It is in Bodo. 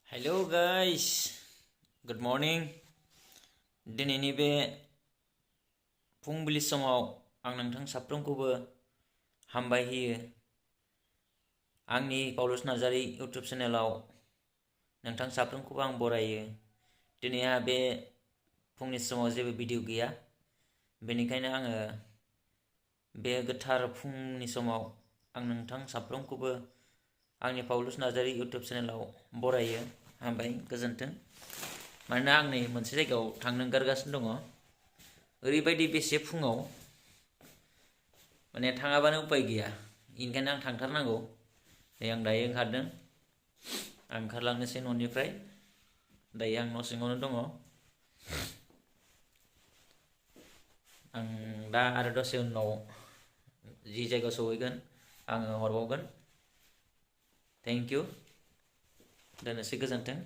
Hello guys, good morning. दिनैनि बे फुंबिलि समाव आं नोंथां साफ्रोमखौबो हामबाय होयो। आंनि पाउलुस नार्जारी इउट्युब चेनेलाव नोंथां साफ्रोमखौबो आं बरायो। दिनै आंहा बे फुंनि समाव जेबो भिडिअ गैया, बेनिखायनो आङो बे गोथार फुंनि समाव आं नोंथां साफ्रोमखौबो आंनि पाउलुस नार्जारी इउट्युब चेनेलाव बरायो। हामबाय, गोजोन्थों। मानोना आं नै मोनसे जायगायाव थांनो ओंखारगासिनो दङ। ओरैबायदि बेसे फुङाव माने थाङाबानो उपाय गैया, बेनिखायनो आं थांथारनांगौ। नै आं दायो ओंखारदों, आं ओंखारलांनोसै न'निफ्राय। दायो आं न' सिङावनो दङ। आं दा आरो दसे उनाव जि जायगायाव सहैगोन आङो हरबावगोन। थेंक इउ, दोननोसै, गोजोन्थों।